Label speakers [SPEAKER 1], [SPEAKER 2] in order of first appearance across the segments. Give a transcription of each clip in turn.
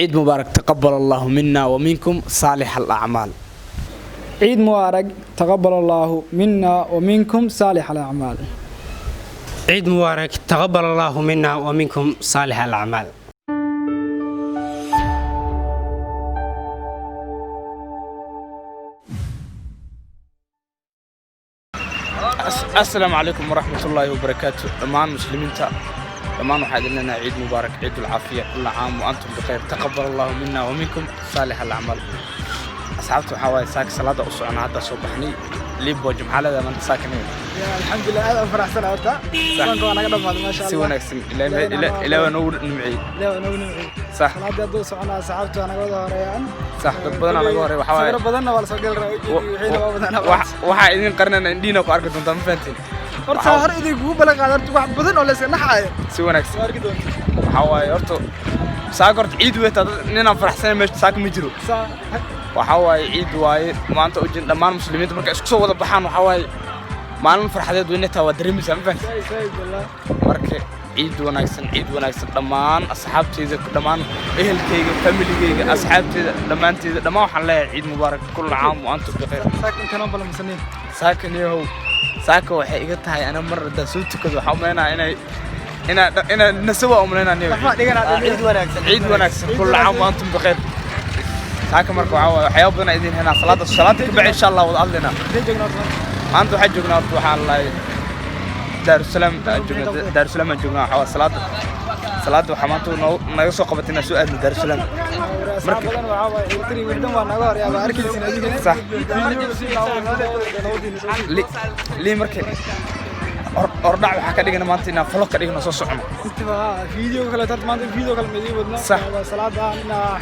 [SPEAKER 1] Ciid mubaarak, taqabal allahu mina wa minkum saalix alacmaal.
[SPEAKER 2] Ciid mubaarak, taqabal allaahu mina wa minkum saalix alacmaal.
[SPEAKER 3] Ciid mubaarak, taqabal allaahu mina wa minkum saalix alacmaal.
[SPEAKER 1] Asalaamu calaykum waraxmat ullaahi wabarakaatu. Dhammaan muslimiinta, dhammaan waxaa idin leenahay ciid mubaarak, ciid ulcaafiya, kulla caam wa antum bikhayr, taqabal allahu mina wa minkum saalix alacmaal. Asxaabta, waxaa waaye saaka salaada u socona, hadda soo baxnay libo jimcaalada maanta saakanayo.
[SPEAKER 2] Alxamdulilah, aad aan faraxsana horta. Soonka waa naga dhamaaday, maasha
[SPEAKER 1] Si
[SPEAKER 2] Allah.
[SPEAKER 1] wanaagsan, Ilaahay waa noogu nimceeyey.
[SPEAKER 2] Ilaahay waa noogu nimceeyey.
[SPEAKER 1] Sax.
[SPEAKER 2] Salaadii hadduu soconaa, asxaabtu waa naga wada horeeyaan.
[SPEAKER 1] Sax, dad badanaa naga horeeya, waxaa waaye
[SPEAKER 2] Sawiro badanna waa la soo geli rabaa, wixiina waa badanaa.
[SPEAKER 1] Waxaa idin qarinana indhiina ku arki doontaa, ma fahantiin?
[SPEAKER 2] Horta hore idin kugu ballan qaada, horta wax badan oo la iska naxaayo
[SPEAKER 1] Si wanaagsan
[SPEAKER 2] waa arki doonta.
[SPEAKER 1] Waxaa waaye horta saaka, horta ciid weeta, ninaan faraxsanayn meesha saaka ma jiro. Waxaa waaye ciid waaye maanta ujin, dhammaan muslimiinta markay isku soo wada baxaan, waxaa waaye maalin farxadeed weynata, waa dareemaysaa, ma fahantiin?
[SPEAKER 2] Saay wallah.
[SPEAKER 1] Marka ciid wanaagsan, ciid wanaagsan dhammaan asxaabteyda, dhammaan ehelkayga, familigayga, asxaabteyda dhammaanteeda, dhammaan waxaan leeyahay ciid mubaarak, kulla caam wa antum bikhayr.
[SPEAKER 2] Saaka intanoo ballansaneen.
[SPEAKER 1] Saaka niyahow, saaka waxay iga tahay ana mar haddaan soo tukado, waxaan umalaynaa inay inaa inaa nasawa umalaynaa niyahow.
[SPEAKER 2] Waxba dhiganaa.
[SPEAKER 4] Ciid wanaagsan.
[SPEAKER 1] Ciid wanaagsan, kulla caam wa antum bikhayr. Saaka marka waxaa waaye waxyaabo badan aan idin haynaa, salaada ka bacdi insha Allah wada hadlaynaa.
[SPEAKER 2] Intee joognaa horta?
[SPEAKER 1] Maanta waxaa joognaa horta, waxaan lahay Daarusalaam aan joognaa, Daarusalaam aan joognaa. Waxaa waaye salaada waxaa maanta naga soo qabatay inaan soo aadno Daarusalaam.
[SPEAKER 2] Asxaab badan waxaa waaye ciirtiri wixdan waa naga horeeyaa, waa arkaysin adigana.
[SPEAKER 1] Sax.
[SPEAKER 2] Video si
[SPEAKER 1] Li lii marka ordhac waxaa ka dhigana maanta inaan vlog ka dhigno, soo socono.
[SPEAKER 2] Intiba video kale horta maanta video kale ma idiin wadno.
[SPEAKER 1] Sax.
[SPEAKER 2] Waa salaada inaa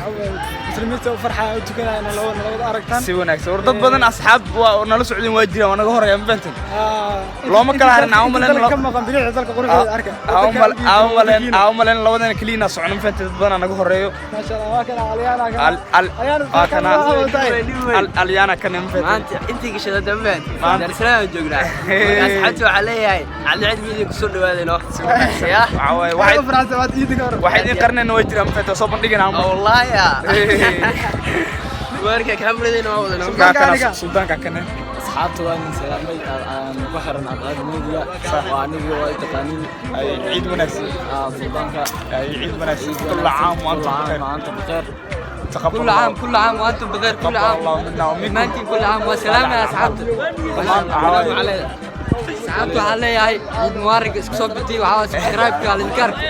[SPEAKER 2] muslimiinta u farxaya u tukanaya nala wada aragtaan.
[SPEAKER 1] Si wanaagsan. War dad badan asxaab waa nala socdeen, waa jiraan, waa naga horeeya, ma fahanteen? Looma kala harin, aan u malayn
[SPEAKER 2] Dalka ka maqan bilicda dalka quruxdeeda arka.
[SPEAKER 1] Aa umalayn labadana keliya inaan socono, ma fahanteen? Dad badanaa naga horeeyo.
[SPEAKER 2] Maasha Allah, waa kana Alyaana kana. Alyaana.
[SPEAKER 1] Waa kana Alyaana kana, ma fahanteen?
[SPEAKER 4] Maanta intii gashada dambe
[SPEAKER 1] Maanta.
[SPEAKER 4] Daarsalaam aan joognaa. Marka asxaabta waxaa leeyahay Cabdi Ciid Media kusoo dhawaadayno. Ya.
[SPEAKER 1] Waxaa waaye
[SPEAKER 2] waxay
[SPEAKER 1] waxay
[SPEAKER 2] faraxsan waad iidin ka hor.
[SPEAKER 1] Waxay idin qarnayna way jiraan, ma fahanteen? Soo bandhigana.
[SPEAKER 4] Wallaahi ya. Marka kaamiradeena waa wadana.
[SPEAKER 1] Suldaanka, suldaanka kana.
[SPEAKER 5] Asxaabta waa idin salaamay, aan ku xiran Cadceed Media, waa anigii, waa taqaaniin.
[SPEAKER 1] Ay, ciid wanaagsan.
[SPEAKER 5] Suldaanka.
[SPEAKER 1] Ay, ciid wanaagsan, kulla caam wa antum
[SPEAKER 5] كل
[SPEAKER 1] bikhayr.
[SPEAKER 5] عام وأنتم بخير.
[SPEAKER 1] تقبل
[SPEAKER 4] كل
[SPEAKER 1] الله.
[SPEAKER 4] عام، كل عام وانتم بخير، كل
[SPEAKER 1] تقبل
[SPEAKER 4] عام.
[SPEAKER 1] الله منا ومنكم.
[SPEAKER 4] maantiin كل عام وسلامة يا asxaabta.
[SPEAKER 1] Dhammaan waxaa waaye
[SPEAKER 4] Asxaabta waxaa leeyahay ciid mubaarak, isku soo bitiy, waxaa waaye subscribe-ka alinkaarka.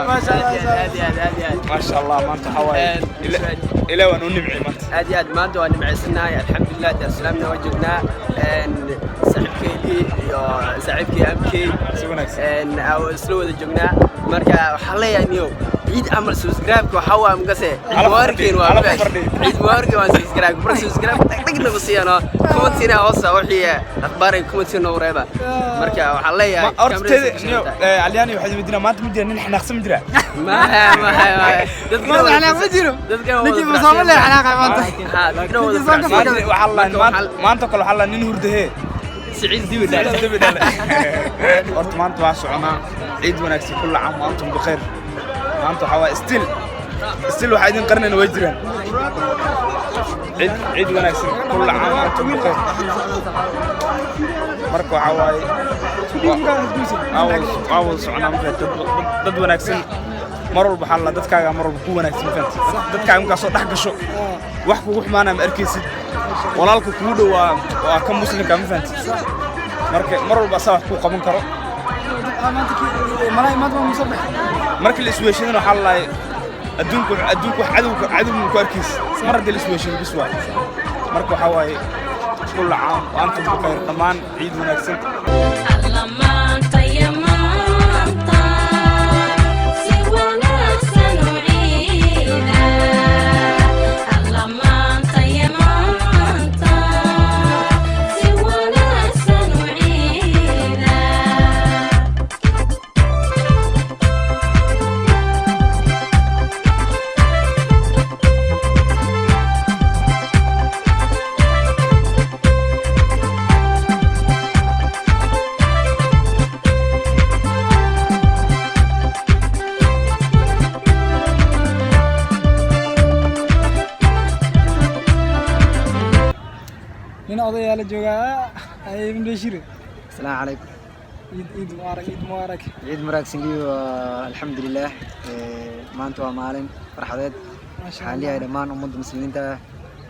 [SPEAKER 2] Maasha Allah.
[SPEAKER 1] Maasha Allah, maanta waxaa waaye ilaa waan u nimcay maanta.
[SPEAKER 4] Aad iyo aad, maanta waa nimcaysanahay, alxamdulilah. Daarsalaamna waa joognaa, saaxiibkeydii iyo saaxiibkii amkey
[SPEAKER 1] Si wanaagsan.
[SPEAKER 4] Isla wada joognaa. Marka waxaan leeyahay niyow ciid camal subscribe-ka waxaa waa mugase ciid
[SPEAKER 1] Ala
[SPEAKER 4] mubaarakeen waa
[SPEAKER 1] ala
[SPEAKER 4] mafahash.
[SPEAKER 1] fardhi.
[SPEAKER 4] Ciid mubaarakeen waa subscribe. Marka subscribe dhag dhag nagu siiyano, commentina hoosa wixii akhbaar ay commentina noogu reeba. Marka waxaan leeyahay
[SPEAKER 1] Horta
[SPEAKER 4] kamerada
[SPEAKER 1] teeda
[SPEAKER 4] soo
[SPEAKER 1] niyo
[SPEAKER 4] gashantaa.
[SPEAKER 1] Alyaani, waxaad weydiinaa maanta ma jira nin xanaaqsan, ma jira?
[SPEAKER 4] Maya, maya, maya. Dadkana
[SPEAKER 2] Maanta
[SPEAKER 4] wada
[SPEAKER 2] xanaaq ma jiro.
[SPEAKER 4] Dadkana wada
[SPEAKER 2] Ninkii
[SPEAKER 4] faraxsan.
[SPEAKER 2] Musaamo leh xanaaqay maanta.
[SPEAKER 4] Ha, dadkana wada
[SPEAKER 2] Ninkii soonka
[SPEAKER 4] faraxsan.
[SPEAKER 1] Maanta waxaa la
[SPEAKER 4] Marka waxaa-
[SPEAKER 1] maanta kale waxaa la nin hurdahee.
[SPEAKER 4] Siciid Dibi dhale.
[SPEAKER 1] Dibi dhale. Horta maanta waan soconaa. Ciid wanaagsan, kulla caam wa antum bikhayr. Maanta waxaa waaye still waxaa idin qarinayna way jiraan. Ciid wanaagsan, kulla caam wa antum bikhayr. Marka waxaa waaye waa wada soconaa, ma fahanteen? Dad wanaagsan mar walba waxaa la dadkaaga mar walba ku wanaagsan, ma fahanteen? Dadkaaga markaa soo dhex gasho, wax kugu xumaanaya ma arkaysid. Walaalka kugu dhow waa ka muslimka, ma fahanteen? Marka mar walba asaa wax kuu qaban karo.
[SPEAKER 2] Malay maanta waa musabax.
[SPEAKER 1] Marka la isweeshadana waxaa la lahay adduunka wax cadowga cadowga ku arkaysid mar haddii la isweeshado bis waay. Marka waxaa waaye kulla caam wa antum bikhayr, dhammaan ciid wanaagsan.
[SPEAKER 6] Alla maanta ya maanta si wanaagsan u ciida. Alla maanta ya maanta si wanaagsan u ciida.
[SPEAKER 2] La joogaa ay Ibn Bashiir.
[SPEAKER 7] Asalaamu calaykum.
[SPEAKER 2] Ciid, ciid mubaarak, ciid mubaarak.
[SPEAKER 7] Ciid mubaarak singiyo. Alxamdulilah, maanta waa maalin farxadeed.
[SPEAKER 2] Maasha.
[SPEAKER 7] Waxaan leeyahay dhammaan ummadda muslimiinta ah,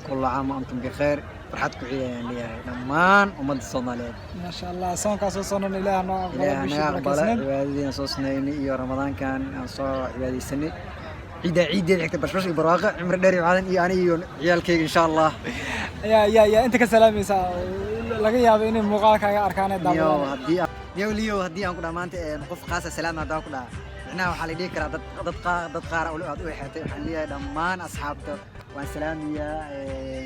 [SPEAKER 7] kulla caam wa antum bikheer. Farxad ku ciid ayaan leeyahay dhammaan ummadda Soomaaliyeed.
[SPEAKER 2] Maasha Allah, soonkaas soo sonon Ilaah noo aqbalo.
[SPEAKER 7] Ilaaha
[SPEAKER 2] bishii
[SPEAKER 7] naga aqbala.
[SPEAKER 2] barakeysaneed.
[SPEAKER 7] Cibaadadiina soo sunaynay iyo Ramadaankan aan soo cibaadaysanay, ciiddaa ciiddeeda xigta bashbash iyo barwaaqo, cimri dheer iyo cadan iyo aniga iyo ciyaalkayga, insha Allah.
[SPEAKER 2] Yaa inta ka salaamaysaa laga yaabo inay muuqaalkaaga arkaan ee
[SPEAKER 7] Niyow
[SPEAKER 2] daawadaan?
[SPEAKER 7] Haddii niyow liyow, haddii aan ku dhaha maanta qof qaasa salaam haddaan ku dhaha, micnaha waxaa la dhihi karaa dad qaar aad u exeetay. Waxaan leeyahay dhammaan asxaabta waan salaamayaa.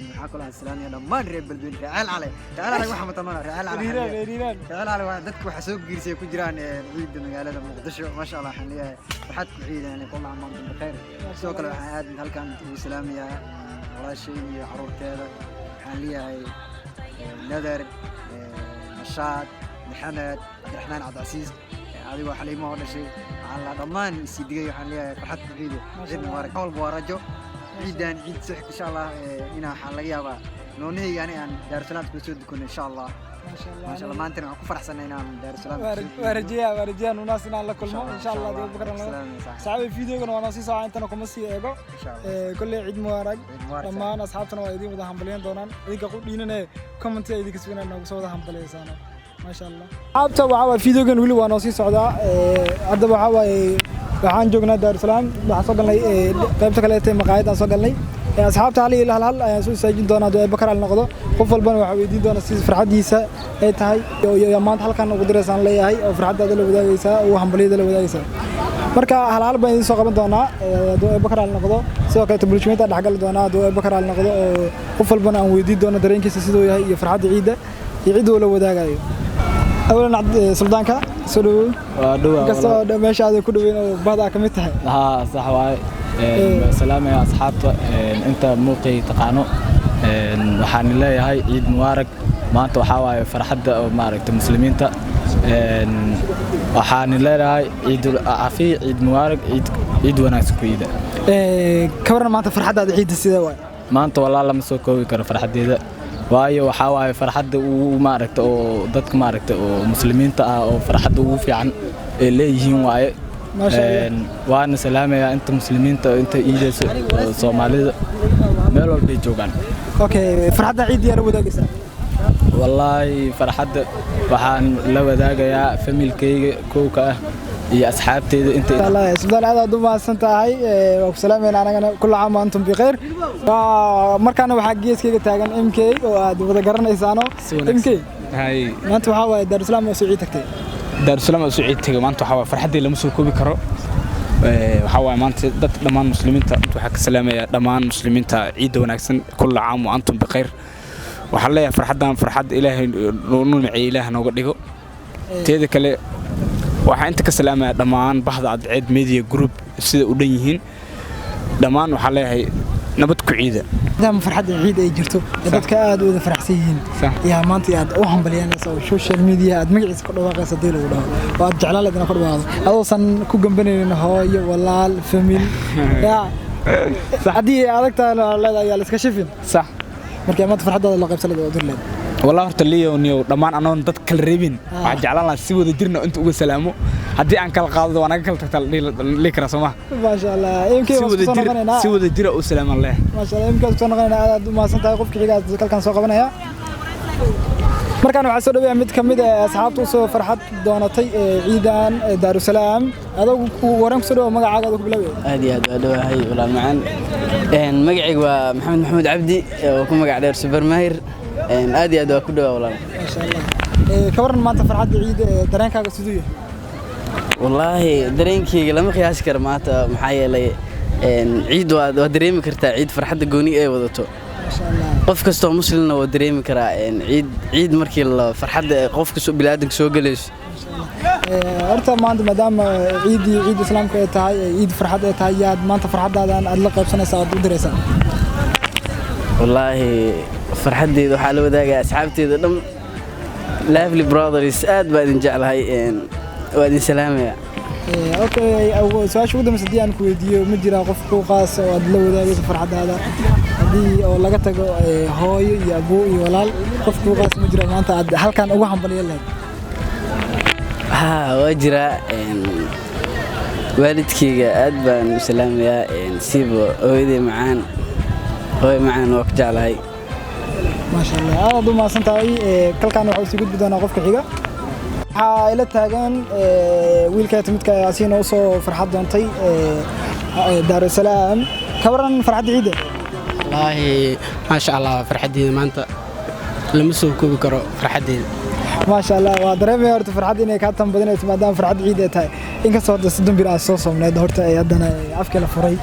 [SPEAKER 7] Waxaa kaloo aan salaamayaa dhammaan reer Beledweyne, reer Ceel Cale, reer Ceel Cale waxa matamana reer Ceel Cale.
[SPEAKER 2] Hiiraan, Hiiraan.
[SPEAKER 7] Reer Ceel Cale waa dadka waxa soo giirsay ku jiraan ciidda magaalada Muqdisho. Maasha Allah, waxaan leeyahay waxaad ku ciidaan, kulla caam wa antum bikheer. Sidoo kale waxaan aad halkan ugu salaamayaa walaashay iyo caruurteeda. Waxaan leeyahay Nadar, Nashaad, Maxamed, Cabdiraxmaan, Cabdicasiis, adigoo Xaliimo oo dhashay. Waxaan la dhammaan isii digay, waxaan leeyahay farxad ku ciide, ciid mubaarak. Walba waa rajo ciidan ciid soo xigta, insha Allah, inaa waxaa laga yaabaa noonahayga ani aan Daarusalaam kula soo dukono, insha Allah.
[SPEAKER 2] Maasha Allah.
[SPEAKER 7] Maasha Allah, maantana waxaan ku faraxsanay inaan Daarusalaam.
[SPEAKER 2] Waa rajeeyaa, waa rajeeyaa nunaas inaan la kulmo, insha Allah. Dee Bakar saxaabi videogana waa noo sii socdaa, intana kuma sii eego. Kolley ciid mubaarak.
[SPEAKER 7] Ciid mubaarak.
[SPEAKER 2] Dhammaan asxaabtana waa idiin wada hambalyan doonaan. Idinka ku dhiinane comment idinka sugnaa noogu soo wada hambalyeysaan. Maasha Allah, asxaabta, waxaa waaye videogan weli waa noo sii socdaa. Hadda waxaa waaye waxaan joognaa Daarusalaam. Waxaan soo galnay qaybta kaleete maqaayad aan soo galnay. Asxaabta hal iyo hal hal ayaan soo istaajin doonaa hadduu Bakar al noqdo. Qof walbana waxaa weydiin doonaa si farxadiisa ay tahay iyo maanta halkan ugu diraysaan leeyahay oo farxaddaada la wadaagaysaa oo hambalyada la wadaagaysaa. Marka hal hal baan idiin soo qaban doonaa hadduu Bakar al noqdo. Sidoo kale bulshooyinka dhexgali doonaa hadduu Bakar al noqdo, oo qof walbana aan weydiin doono dareenkiisa siduu yahay iyo farxadda ciidda iyo cidda uu la wadaagayo. Awalan suldaanka, soo dhawow.
[SPEAKER 5] Waa dhowaa.
[SPEAKER 2] Inkastoo meesha aad ku dhaweyn oo bahda ka mid tahay.
[SPEAKER 5] Haa, sax waaye. Waan salaamaya asxaabta inta muuqay taqaano. Waxaan leeyahay ciid mubaarak. Maanta waxaa waaye farxadda oo maaragtay muslimiinta. Waxaan leeyahay ciidul caafiya, ciid mubaarak, ciid ciid wanaagsan ku ciida.
[SPEAKER 2] Ka waran maanta farxaddaada ciidda sidee waay?
[SPEAKER 5] Maanta walaa lama soo koobi karo farxaddeeda, waayo waxaa waaye farxadda ugu maaragta oo dadka maaragta oo muslimiinta ah oo farxadda ugu fiican ay leeyihiin waaye.
[SPEAKER 2] Maasha Allah.
[SPEAKER 5] Waana salaamayaa inta muslimiinta oo inta iidayso oo Soomaalida meel walbay joogaan.
[SPEAKER 2] Okay, farxadda ciidda yaa la wadaagaysaa?
[SPEAKER 5] Wallaahi farxadda waxaan la wadaagayaa familkayga kowka ah iyo asxaabteyda inta.
[SPEAKER 2] Allah, suldaan, aad aad u mahadsan tahay. Waa ku salaamayna anagana, kulla caam wa antum bikhair. Waa markaana waxaa geeskayga taagan MK oo aad wada garanaysaano. MK.
[SPEAKER 1] Hay.
[SPEAKER 2] Maanta waxaa waaye Daarusalaam oo soo ciid tagtay.
[SPEAKER 1] Daarusalaam oo soo ciid tagay maanta. Waxaa waaye farxaddii lama soo koobi karo. Waxaa waaye maanta dad dhammaan muslimiinta inta waxaa ka salaamaya dhammaan muslimiinta ciidda wanaagsan, kulla caam wa antum bikhair. Waxaan leeyahay farxaddan farxad Ilaahay noo nimceeyey Ilaah nooga dhigo. Teeda kale waxaan inta ka salaamaya dhammaan bahda Cadceed Media Group sida u dhan yihiin. Dhammaan waxaan leeyahay nabad ku ciida.
[SPEAKER 2] Maadaama farxadda ciid ay jirto ee dadka aad u wada faraxsan yihiin, yaa maanta aad u hambalyeynaysa oo social media aad magaciisa ku dhawaaqaysa hadii lagu dhaho oo aad jeclaan lahayd inaad ku dhawaaqdo adoosan ku gambanaynin hooyo, walaal, famil, yaa haddii ay adag tahayna waa leedahay yaa la iska shifin.
[SPEAKER 1] Sax.
[SPEAKER 2] Marka maanta farxaddaada la qaybsan lahayd oo dir leed?
[SPEAKER 1] Wallah horta Leo niyow, dhammaan anoon dad kala reebin waxaan jeclaan lahaa si wada jirna inta uga salaamo. Haddii aan kala qaado waa naga kala tagtaa la dhihi karaa, soo ma?
[SPEAKER 2] Maasha Allah, MK.
[SPEAKER 1] Si
[SPEAKER 2] waan
[SPEAKER 1] wada
[SPEAKER 2] isku soo
[SPEAKER 1] jir
[SPEAKER 2] noqonaynaa.
[SPEAKER 1] Si wada jira u salaaman leh.
[SPEAKER 2] Maasha Allah, MK, soo noqonaynaa. Aad aad u mahadsan tahay. Qofka xiga aad kalkaan soo qabanaya. Markaan waxaa soo dhaweeyaa mid ka mid ah asxaabta usoo farxad doonatay ee ciidan ee Daarusalaam. Adogu waran kusoo dhawo, magacaaga adoo ku bilaabaya.
[SPEAKER 4] Aad iyo aad waa dhowahay walaal macaan. Magacayga waa Maxamed Maxamuud Cabdi oo ku magac dheer Super Mahir. Aad iyo aad waa ku dhowaa walaal.
[SPEAKER 2] Maasha Allah. Ka waran maanta farxadda ciida ee dareenkaaga siduu yahay?
[SPEAKER 4] Wallaahi dareenkayga lama qiyaasi karo maanta, maxaa yeelay ciid waa dareemi kartaa ciid farxadda gooni ay wadato.
[SPEAKER 2] Maasha Allah.
[SPEAKER 4] Qof kastoo muslimna waa dareemi karaa ciid ciid markii la farxadda qof kastoo bini'aadanka soo gelayso.
[SPEAKER 2] Horta maanta maadaama ciidii ciid islaamka ay tahay, ciid farxad ay tahay, yaad maanta farxaddaadan aad la qaybsanaysaa aad u diraysaa?
[SPEAKER 4] Wallaahi farxaddeyda waxaa la wadaagaya asxaabteyda dhan, Lovely Brothers. Aad baa idin jeclahay, waa idin salaamaya.
[SPEAKER 2] Okay, su-aasha ugu dambeysa haddii aan ku weydiiyo, ma jiraa qof ku qaas oo aad la wadaagayso farxaddaada? Haddii oo laga tago hooyo iyo abuu iyo walaal, qof kuu qaas ma jiro maanta aad halkan ugu hambalyo lahayd?
[SPEAKER 8] Haa, waa jiraa. Waalidkayga aad baan u salaamayaa, siiba hooyaday macaan. Hooyo macaan, waa ku jeclahay.
[SPEAKER 2] Maasha Allah, aad u mahadsan tahay. Kalkaan waxaa usii gudbi doonaa qofka xiga. Waxaa ila taagan wiilka midka asiina usoo farxad doontay Daarusalaam. Ka waran farxadda ciidda?
[SPEAKER 3] Wallaahi maasha Allah, farxaddeeda maanta lama soo koobi karo farxaddeeda.
[SPEAKER 2] Maasha Allah, waa dareemaya horta farxad inay kaa tan badanayso maadaama farxad ciid ay tahay, inkastoo horta 30 bir aad soo soomneed. Horta ay haddana afkii la furay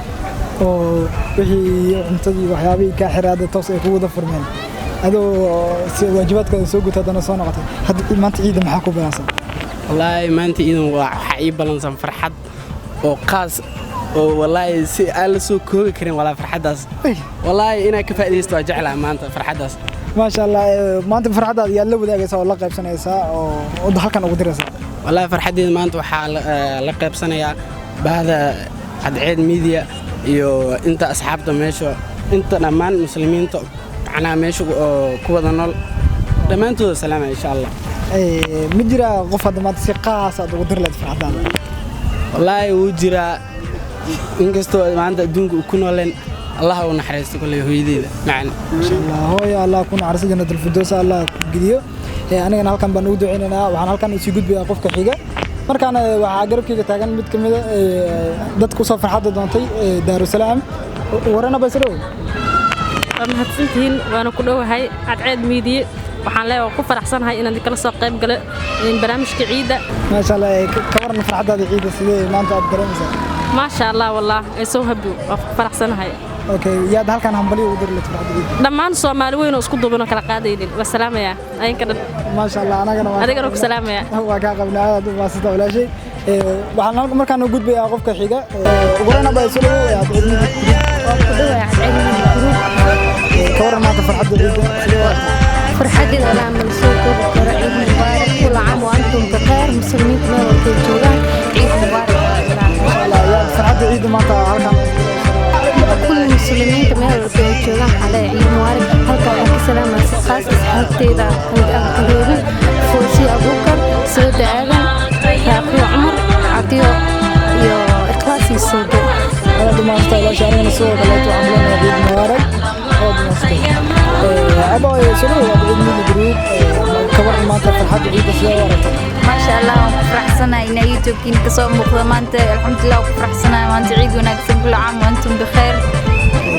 [SPEAKER 2] oo wixii cuntadii waxyaabihii kaa xiray hadda toos ay kugu wada furmeen, adoo si waajibaadkaada soo guta haddana soo noqotay. Hadda maanta ciidda maxaa ku balansan?
[SPEAKER 3] Wallaahi maanta iidan waa waxaa ii balansan farxad oo qaas oo wallaahi si aan la soo koobi karin. Wallaahi farxaddaas, wallaahi inaan ka faa'iidaysto waa jeclaha maanta farxaddaas.
[SPEAKER 2] Maasha Allah, maanta farxaddaada yaad la wadaagaysaa oo la qaybsanaysaa oo halkan ugu diraysaa?
[SPEAKER 3] Wallaahi farxaddeeda maanta waxaa la qaybsanayaa bahda Cadceed Media iyo inta asxaabta meesha, inta dhammaan muslimiinta macnaha meesha oo ku wada nool, dhammaantooda salaama insha Allah.
[SPEAKER 2] Ma jiraa qof hadda maanta si qaas aad ugu diri lahayd farxaddaada?
[SPEAKER 3] Wallaahi wuu jiraa, inkastoo maanta adduunka uu ku nooleen. Allah u naxariisto kolley hooyadeyda macan.
[SPEAKER 2] Maasha Allah, hooyo Allah ku naxariisto, jannatul firdaws Allah ku geliyo. Anigana halkan baan ugu duceynaynaa. Waxaan halkan usii gudbayaa qofka xiga. Markaana waxaa garabkayga taagan mid ka mid a dadka usoo farxadda doontay Daarusalaam. Warana baysdhow.
[SPEAKER 9] Waa mahadsantihiin, waana ku dhowahay Cadceed Media. Waxaan leeyahay waan ku faraxsanahay inaan kala soo qayb galo barnaamijka ciidda.
[SPEAKER 2] Maasha Allah, ka waran farxaddaada ciidda? Sidee maanta aad dareemaysaa?
[SPEAKER 9] Maasha Allah, wallah ay soo happy, waan ku faraxsanahay.
[SPEAKER 2] Okay, yaad halkan hambalyo ugu diri lahayd farxadda ciidda?
[SPEAKER 9] Dhammaan Soomaali weyn oo isku duuban oo kala qaadaynin waa salaamaya ayinka dhan.
[SPEAKER 2] Maasha Allah, anagana waa
[SPEAKER 9] Adigana ku salaamaya.
[SPEAKER 2] Waa kaa qabnaa, aad u mahadsantahay walaashay. Waxaan markaan u gudbayaa qofka xiga. Warana baysdhow, Cadceed Media.
[SPEAKER 10] Waa ku dhowahay Cadceed Media Group.
[SPEAKER 2] Ka waran maanta farxadda ciidda, sidee u aragtaa?
[SPEAKER 10] Farxadeeda walaa ma la soo koobi karo. Ciid mubaarak, kula caam wa antum bikheer. Muslimiinta meel walbay joogaan, ciid mubaarak.
[SPEAKER 2] Maasha Allah, yaad farxadda ciidda maanta halkan?
[SPEAKER 10] Kulli muslimiinta meel walba ay joogaan waxaa leeyahay ciid mubaarak. Halka waxaan ka salaamaya si khaas asxaabteyda aan kaloobin: Foosiyo Abuukar, Sooda Aadan, Raaqiyo Cumar, Cadiyo iyo Ikhlaas iyo Soodo.
[SPEAKER 2] Aad u mahadsantahay walaashay, anigana sidoo kaleeto waxaan ku leenahay ciid mubaarak. Aad u mahadsantahay. Aba soo dhawaad Ciid Media Group. Ka waran maanta farxadda ciidda, sidee u aragtaa?
[SPEAKER 11] Maasha Allah, waan ku faraxsanahay inaa YouTube-kiina kasoo muuqda maanta. Alxamdulilah, waan ku faraxsanahay maanta. Ciid wanaagsan, kula caam wa antum bikheer.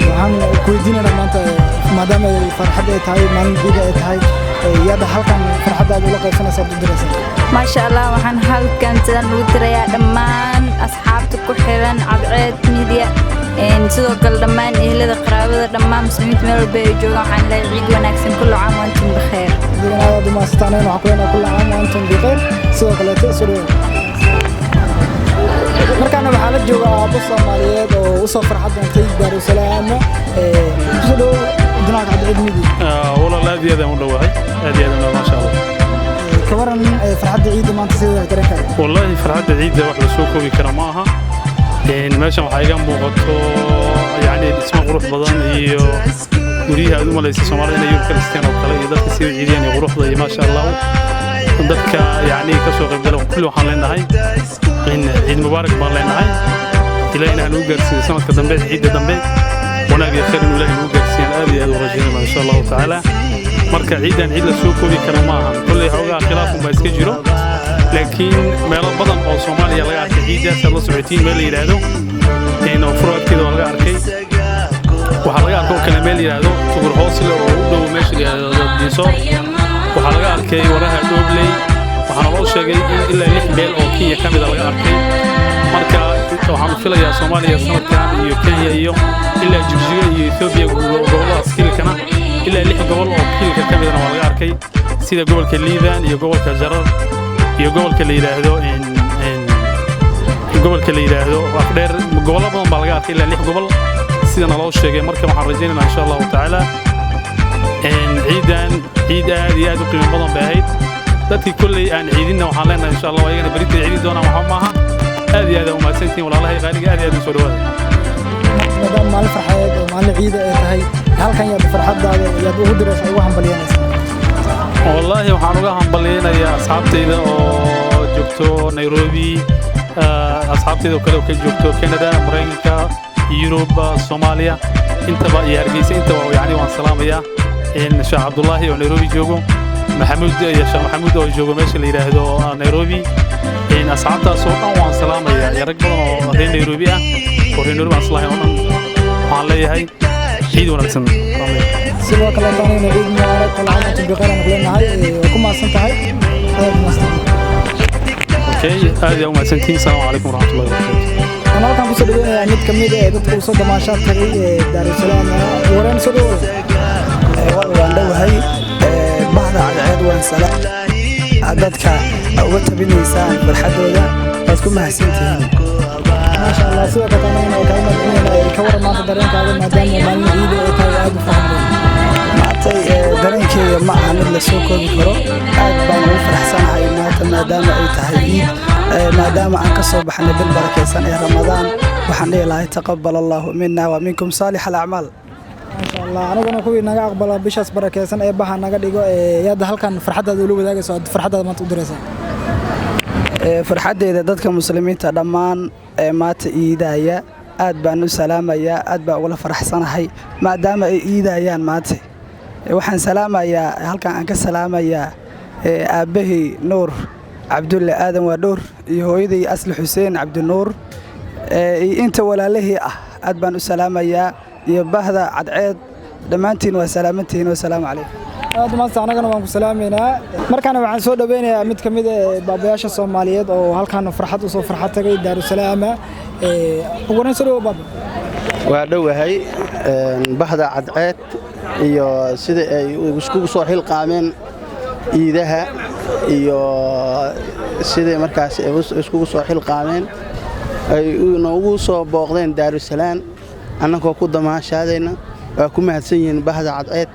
[SPEAKER 2] Waxaan ku weydiinaynaa maanta, maadaama ay farxad ay tahay, maalin ciida ay tahay, yaad halkan farxaddaada ula qaybsanaysaa, u diraysaa?
[SPEAKER 11] Maasha Allah, waxaan halkan sidaan ugu dirayaa dhammaan asxaabta ku xiran Cadceed Media, sidoo kale dhammaan ehlada, qaraabada, dhammaan muslimiinta meel walba ay joogaan. Waxaan leeyahay ciid wanaagsan, kullu caam wa antum bikheer.
[SPEAKER 2] Adigana aad u mahadsantahay, anagana waxaan ku leenahay kulla caam wa antum bikheer. Sidoo kaleeto soo dhawaad. Markaana waxaa la jooga aabbo Soomaaliyeed oo usoo farxad doontay Daarusalaam. Kusoo dhow dinaca Cadceed Media.
[SPEAKER 12] Walaal, aad iyo aad aan u dhowahay, aad iyo aad aan u dhowahay, maasha Allah.
[SPEAKER 2] Ka waran farxadda ciidda maanta, sidee dareenkaaga?
[SPEAKER 12] Wallaahi farxadda ciidda wax la soo koobi kara ma aha. Meeshan waxaa iga muuqato yani dhismo qurux badan iyo guryaha aad u malaysa Soomaalida inay Yurub ka dhisteen oo kale, iyo dadka sida ciidiyaan iyo quruxda iyo maasha Allah. Dadka yani ka soo qayb gala kulli waxaan leenahay in ciid mubaarak baan leenahay. Ilaahina ha nagu gaarsiiyo sanadka dambe, ciidda dambe wanaag iyo khayr inuu Ilaahay nagu gaarsiiyaan aad iyo aad u rajaynayna insha Allahu tacaala. Marka ciidan ciid la soo koobi kara ma aha. Kolley xoogaa khilaafun baa iska jiro, laakiin meelo badan oo Soomaaliya laga arkay ciiddaas aad la socotiin. Meel la yidhaahdo oo furo agteeda waa laga arkay. Waxaa laga arkay oo kale meel la yidhaahdo Tugur Hoosle oo u dhow meesha la yidhaahdo Diisoor. Waxaa laga arkay waraha Dhoobley. Waxaana loo sheegay in ilaa lix meel oo Kenya ka mida laga arkay. Marka waxaan filayaa Soomaaliya sanadkan iyo Kenya iyo ilaa Jigjiga iyo Ethiopia, gobolladaas kiilkana, ilaa lix gobol oo kiilka ka midana waa laga arkay, sida gobolka Liibaan iyo gobolka Jarar iyo gobolka la yidhaahdo gobolka la yidhaahdo Afdheer. Gobollo badan baa laga arkay, ilaa lix gobol sidana loo sheegay. Marka waxaan rajaynaynaa insha Allahu tacaala ciidan ciid aad iyo aad u qiimo badan bay ahayd. Dadkii kolley aan ciidinna waxaan leenahay insha Allah ayagana berintay ciidi doonaan. Waxba maaha, aad iyo aad aa umahadsantihiin walaalahay qaaliga, aad iyo aad u soo dhawaada.
[SPEAKER 2] Maadaama maalin farxadeed oo maalin ciida ay tahay, Halkan yaad farxadaada yaad ugu diraysaa, ugu hambalyanaysaa?
[SPEAKER 12] Wallaahi waxaan uga hambalyaynayaa asxaabtayda oo joogto Nairobi, asxaabtayda oo kale oo ka joogto Canada, Maraykanka, Yurub, Soomaaliya intaba iyo Hargeysa intaba. Yani waan salaamayaa in Sheekh Cabdullaahi oo Nairobi joogo, Maxamuud iyo Sheekh Maxamuud oo joogo meesha la yidhaahdo Nairobi. In asxaabtaas oo dhan waan salaamayaa iyo rag badan oo reer Nairobi ah oo reer Nairobi aan islahayn oo dhan. Waxaan leeyahay ciid wanaagsan.
[SPEAKER 2] Sidoo kale anigana ciid mubaarak, كل عام وأنتم بخير aan ku leenahay. Waa ku mahadsan tahay, aad mahadsan.
[SPEAKER 12] Okay, aad iyo umahadsantihiin. Asalaamu calaykum waraxmatullahi wabarakaatu.
[SPEAKER 2] Waxaan halkan kusoo dhaweynayaa mid ka mid ah dadka uu soo damaashaad tagay ee Daarusalaam. Wareen, soo dhawow.
[SPEAKER 13] Waan dhowahay. Bahda Cadceed waan salaam. Dadka uga tabinaysaan farxadooda waad ku mahadsantihiin.
[SPEAKER 2] Maasha Allah, sidoo kale anagana waa kaaga mahadcelinayna. Ka waran maanta dareenkaaga, maadaama maalin ciida ay tahay aad u farxad badan?
[SPEAKER 13] Maantay dareenkeyga ma aha mid la soo koobi karo. Aad baan ugu faraxsanahay maanta, maadaama ay tahay ciid, maadaama aan ka soo baxnay bil barakaysan ee Ramadaan. Waxaan dhihi lahay تقبل الله منا ومنكم صالح الأعمال.
[SPEAKER 2] Maasha Allah, anaguna kuwii naga aqbala bishaas barakeysan ee baha naga dhigo. Yaad halkan farxadaada ula wadaagayso, aad farxadaada maanta u diraysaa?
[SPEAKER 13] Farxaddeeda dadka muslimiinta dhammaan ee maanta iidaya aad baan u salaamayaa, aad baan ugula faraxsanahay maadaama ay iidayaan maanta. Waxaan salaamayaa, halkan aan ka salaamayaa aabbahay Nuur Cabdulle Aadan waa dhowr iyo hooyaday Asli Xuseen Cabdinuur iyo inta walaalahii ah aad baan u salaamayaa iyo bahda Cadceed dhammaantiin. Waa salaamantihiin, wasalaamu calaykum.
[SPEAKER 2] Aad maanta anagana waan ku salaamaynaa. Markaana waxaan soo dhaweynayaa mid ka mid ah baabayaasha Soomaaliyeed oo halkan farxad usoo farxad tagay Daarusalaama. Ugu horreyn soo dhawow, baaba.
[SPEAKER 14] Waa dhowahay. Bahda Cadceed iyo sida ay iskugu soo xilqaameen iidaha iyo sidai markaas ay iskugu soo xilqaameen ay noogu soo booqdeen Daarusalaam annagoo ku damaashaadayna, waa ku mahadsan yihiin bahda Cadceed.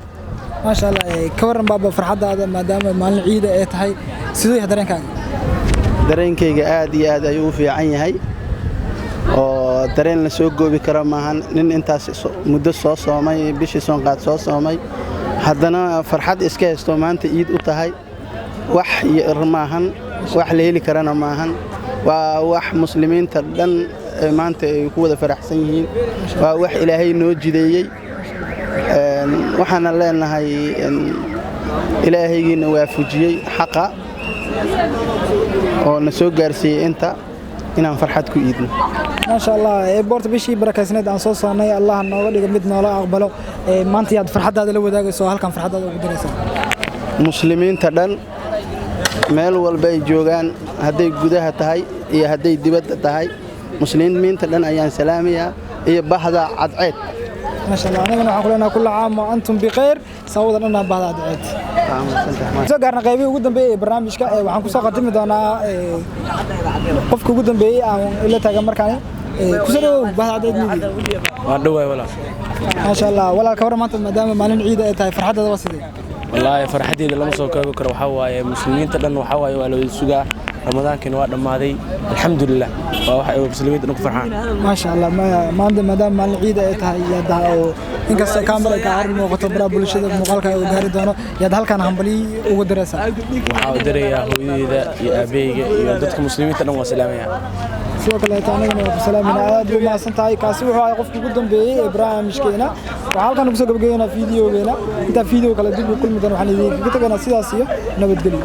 [SPEAKER 2] Maasha Allah. Ka waran, baaba, farxadaada maadaama maalin ciida ay tahay, siduu yahay dareenkaaga?
[SPEAKER 14] Dareenkayga aad iyo aad ayuu u fiican yahay oo dareen la soo goobi kara maahan. Nin intaas muddo soo soomay, bishii soonqaad soo soomay, haddana farxad iska haysto, maanta iid u tahay, wax yar maahan, wax la heli karana maahan. Waa wax muslimiinta dhan maanta ay ku wada faraxsan yihiin, waa wax Ilaahay noo jideeyey. Waxaana leenahay Ilaahaygiina waafujiyey xaqa oo na soo gaarsiiyey inta inaan farxad ku iidno.
[SPEAKER 2] Maasha Allah. Boorta bishii barakaysneed aan soo soonnay, Allah nooga dhigo mid noola aqbalo. Maanta yaad farxadaada la wadaagayso, halkan farxadaada ugu diraysaa?
[SPEAKER 14] Muslimiinta dhan meel walba ay joogaan, hadday gudaha tahay iyo hadday dibadda tahay, muslimiinta dhan ayaan salaamayaa iyo bahda Cadceed.
[SPEAKER 2] Maasha Allah, anagana waxaan ku leenahay كل عام وأنتم بخير, saawada dhan bahda Cadceed. Soo gaarna qaybihii ugu dambeeyay ee barnaamijka. Waxaan ku soo qatimi doonaa qofka ugu dambeeyay aan ila taagan markaani. Kusoo dhawow bahda Cadceed Media.
[SPEAKER 15] Waa dhowaay, walaal.
[SPEAKER 2] Maasha Allah, walaalka, waran maanta maadaama maalin ciida ay tahay, farxaddaada waa sidee?
[SPEAKER 15] Wallaahi farxaddeeda lama soo koobi karo. Waxaa waaye muslimiinta dhan waxaa waaye waa la wada sugaa. Ramadaankiina waa dhammaaday, alxamdulilah, waa wax ay muslimiinta dhan ku farxaan.
[SPEAKER 2] Maasha Allah. Maanta maadaama maalin ciida ay tahay, yaad oo inkastoo kaamara ka hor muuqato, baraha bulshada muuqaalka uu gaari doono, yaad halkan hambali ugu diraysaa?
[SPEAKER 15] Waxaa u dirayaa hooyadeyda iyo aabaheyga iyo dadka muslimiinta dhan, waa salaamaya.
[SPEAKER 2] Sidoo kaleeto anagana waa ku salaamayna. Aad bay mahadsan tahay. Kaasi wuxuu ahay qofkii ugu dambeeyey ee barnaamijkeena. Waxaa halkan ugu soo gabagabeynaa fiidiyogeena. Intaa fiidiyo kale dib u kulmi doona, waxaan idinkaga teganaa sidaas iyo nabadgelyo.